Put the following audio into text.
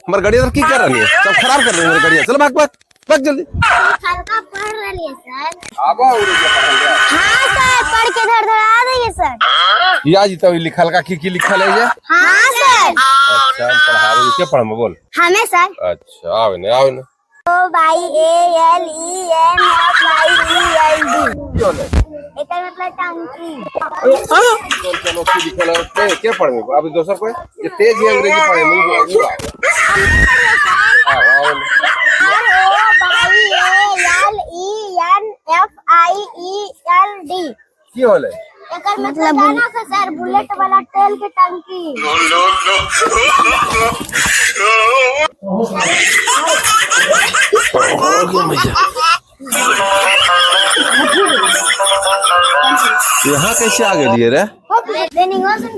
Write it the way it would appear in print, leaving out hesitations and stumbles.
हमारे गाड़िया की कर रही है, सब खराब कर रही है मेरे गाड़िया। चलो भाग भाग भाग जल्दी। हल्का पढ़ रही है सर। आबो अंग्रेजी पढ़ल जा। हाँ सर, पढ़ के धड़धड़ा देंगे सर। या जी तो लिखल का की की लिखल है ये? हाँ सर। अच्छा, हम पढ़ावे के पढ़म बोल। हमें सर। अच्छा, आवे ने आवे ने। O Y A L E N F I E L D. की होले? एकर मतलब टंकी। चल चलो, की लिखल है के के पढ़मे अभी दोसर कोई ये तेज ही अंग्रेजी पढ़े मुंह पूरा। आओ आओ ने। R O Y A L E N F I E L D. की होले? एकर मतलब जाना था सर, बुलेट वाला तेल के टंकी। यहाँ कैसे आ गेलिए रे? ट्रेनिंग हो सुन